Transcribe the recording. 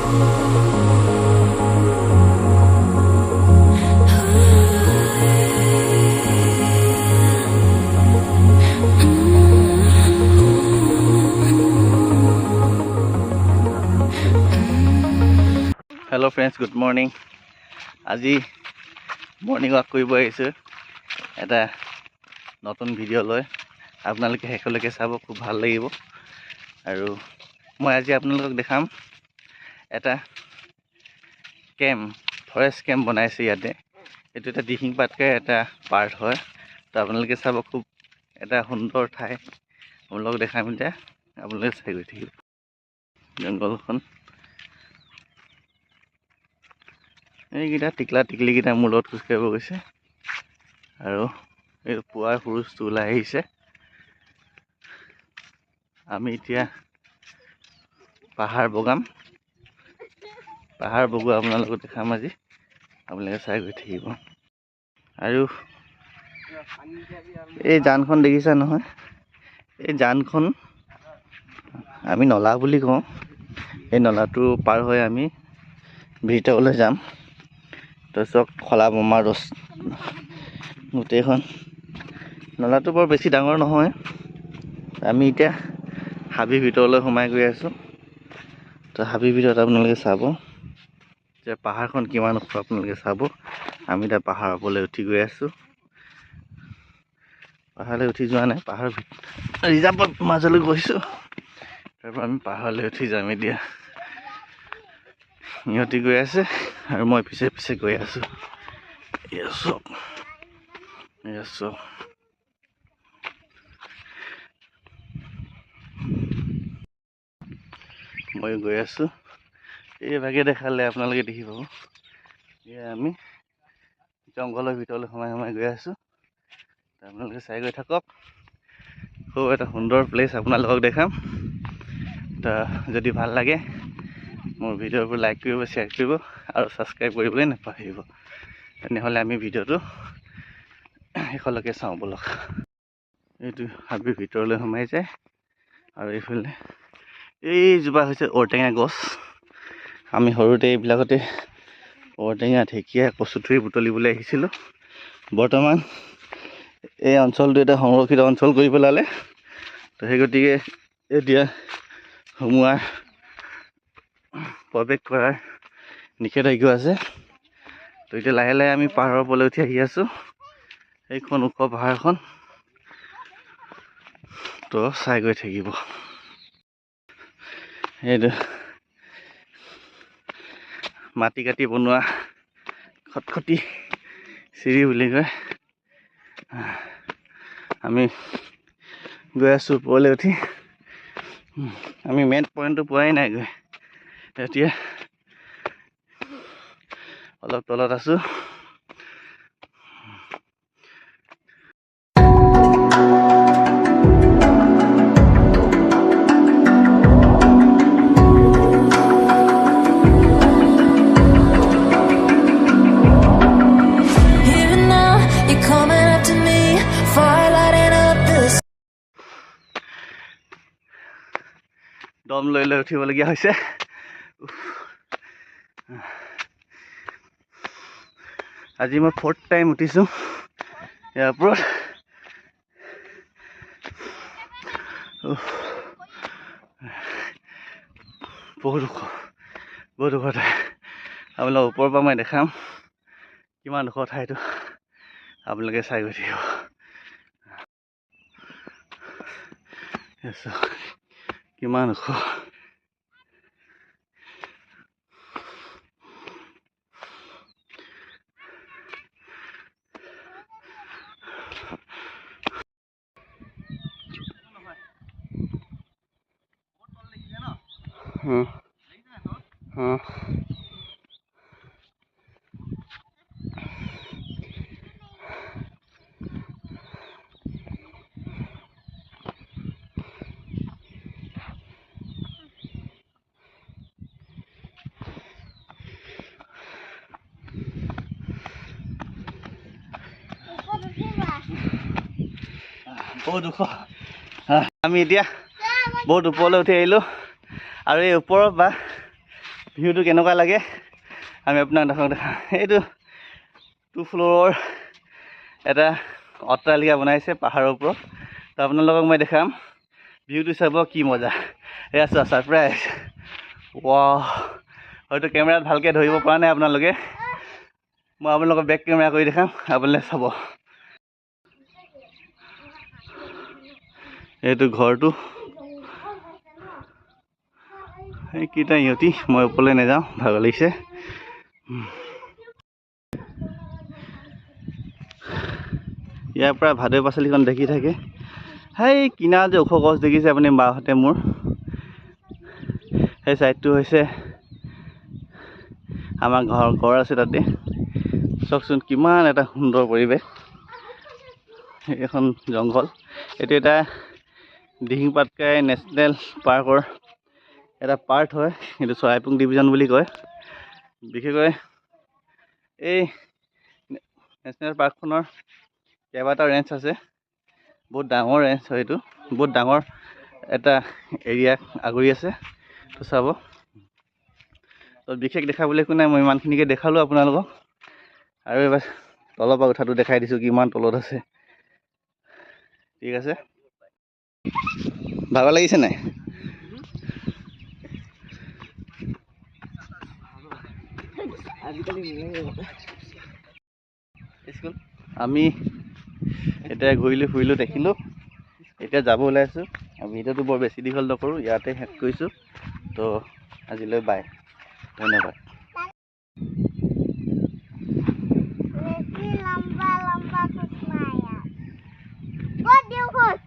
Hello friends, good morning. আজি morning walk কৰিব আহিছোঁ এটা নতুন ভিডিঅ' লৈ। আপোনালোকে শেষলৈকে চাব, খুব ভাল লাগিব। আৰু মই আজি আপোনালোকক দেখাম এটা কেম্প, ফৰেষ্ট কেম্প বনাইছে ইয়াতে। এইটো এটা দিহিং পাটকাইৰ এটা পাৰ্ট হয়। তো আপোনালোকে চাব, খুব এটা সুন্দৰ ঠাই। আপোনালোকক দেখাম এতিয়া, আপোনালোকে চাই গৈ থাকিব। জংঘলখন, এইকেইটা টিকলা টিকলিকেইটা মোৰ লগত খোজকাঢ়িব গৈছে। আৰু এই পুৱাৰ সূৰুজটো ওলাই আহিছে। আমি এতিয়া পাহাৰ বগাম। পাহাৰ বগোৱা আপোনালোকক দেখাম আজি, আপোনালোকে চাই গৈ থাকিব। আৰু এই জানখন দেখিছা নহয়, এই জানখন আমি নলা বুলি কওঁ। এই নলাটো পাৰ হৈ আমি ভিতৰলৈ যাম। তাৰপিছত খলা বমা ৰছ গোটেইখন নলাটো বৰ বেছি ডাঙৰ নহয়। আমি এতিয়া হাবিৰ ভিতৰলৈ সোমাই গৈ আছোঁ। তো হাবিৰ ভিতৰত আপোনালোকে চাব যে পাহাৰখন কিমান ওখ, আপোনালোকে চাব। আমি এতিয়া পাহাৰৰ ওপৰলৈ উঠি গৈ আছোঁ। পাহাৰলৈ উঠি যোৱা নাই, পাহাৰৰ ৰিজাৰ্ভৰ মাজলৈ গৈছোঁ। তাৰপৰা আমি পাহাৰলৈ উঠি যাম এতিয়া। সিহঁতি গৈ আছে আৰু মই পিছে পিছে গৈ আছোঁ। এয়া চাওক, এয়া চাওক। মই গৈ আছোঁ। এই ভাগে দেখালে আপোনালোকে দেখি পাব। এয়া আমি জংঘলৰ ভিতৰলৈ সোমাই সোমাই গৈ আছোঁ। আপোনালোকে চাই গৈ থাকক। খুব এটা সুন্দৰ প্লেচ আপোনালোকক দেখাম। ত যদি ভাল লাগে মোৰ ভিডিঅ'বোৰ লাইক কৰিব, শ্বেয়াৰ কৰিব আৰু ছাবস্ক্ৰাইব কৰিবলৈ নাপাহৰিব। তেনেহ'লে আমি ভিডিঅ'টো শেষলৈকে চাওঁ ব'লক। এইটো হাবিৰ ভিতৰলৈ সোমাই যায়। আৰু এইফালে এইজোপা হৈছে ঔটেঙা গছ। আমি সৰুতে এইবিলাকতে ঔটেঙা, ঢেকীয়া, কচুথুৰি বুটলিবলৈ আহিছিলোঁ। বৰ্তমান এই অঞ্চলটো এটা সংৰক্ষিত অঞ্চল কৰি পেলালে। তো সেই গতিকে এতিয়া সোমোৱাৰ, প্ৰৱেশ কৰাৰ নিষেধাজ্ঞা আছে। তো এতিয়া লাহে লাহে আমি পাহাৰৰ ওপৰলৈ উঠি আহি আছোঁ। এইখন ওখ পাহাৰখন তো চাই গৈ থাকিব। এইটো মাটি কাটি বনোৱা খটখটি চিৰি বুলি কয়। আমি গৈ আছোঁ ওপৰলৈ উঠি। আমি মেইন পইণ্টটো পোৱাই নাই গৈ, এতিয়া অলপ তলত আছোঁ। Here and now, you're coming up to me, fire lighting up the দম লৈ লৈ উঠিবলগীয়া হৈছে। আজি মই ফ'ৰ্থ টাইম উঠিছোঁ ইয়াৰ ওপৰত। বহুত ওখ, বহুত ওখ ঠাই। আপোনালোক ওপৰৰ পৰা মই দেখাম কিমান ওখ ঠাইটো, আপোনালোকে চাই গৈ থাকিব। কিমান ওখ। হুম হুম বহুত ওখ। আমি এতিয়া বহুত ওপৰলৈ উঠি আহিলোঁ। আৰু এই ওপৰৰ পৰা ভিউটো কেনেকুৱা লাগে আমি আপোনাক দেখাওঁ। দেখা এইটো 2 ফ্ল'ৰৰ এটা অট্টালিকা বনাইছে পাহাৰৰ ওপৰত। তো আপোনালোকক মই দেখাম, ভিউটো চাব কি মজা। এয়া চোৱা ছাৰপ্ৰাইজ, ৱাহ। হয়তো কেমেৰাত ভালকৈ ধৰিব পৰা নাই আপোনালোকে, মই আপোনালোকক বেক কেমেৰা কৰি দেখাম, আপোনালোকে চাব। এইটো ঘৰটো, এইকেইটা ইহঁতি, মই ওপৰলৈ নাযাওঁ, ভাগৰ লাগিছে। ইয়াৰ পৰা ভাদৈ পাচলিখন দেখি থাকে। সেই কিনাৰত যে ওখ গছ দেখিছে আপুনি বাওঁহাতে মোৰ, সেই ছাইডটো হৈছে আমাৰ ঘৰ আছে তাতে। চাওকচোন কিমান এটা সুন্দৰ পৰিৱেশ, এইখন জংঘল। এইটো এটা দিহিং পাটকাই নেশ্যনেল পাৰ্কৰ এটা পাৰ্ট হয়, এইটো চৰাইপুং ডিভিজন বুলি কয়। বিশেষকৈ এই নেশ্যনেল পাৰ্কখনৰ কেইবাটাও ৰেঞ্জ আছে, বহুত ডাঙৰ ৰেঞ্জ হয় এইটো, বহুত ডাঙৰ এটা এৰিয়া আগুৰি আছে। তো চাব, তো বিশেষ দেখাবলৈ একো নাই, মই ইমানখিনিকে দেখালোঁ আপোনালোকক। আৰু এবাৰ তলৰ পৰা উঠাটো দেখাই দিছোঁ কিমান তলত আছে। ঠিক আছে, ভাগৰ লাগিছে নাই? স্কুল আমি এতিয়া ঘূৰিলোঁ ফুৰিলোঁ দেখিলোঁ, এতিয়া যাব ওলাইছোঁ। আৰু ভিডিঅ'টো বৰ বেছি দীঘল নকৰোঁ, ইয়াতে শেষ কৰিছোঁ। তো আজিলৈ বাই, ধন্যবাদ। লম্বা লম্বা খোজ।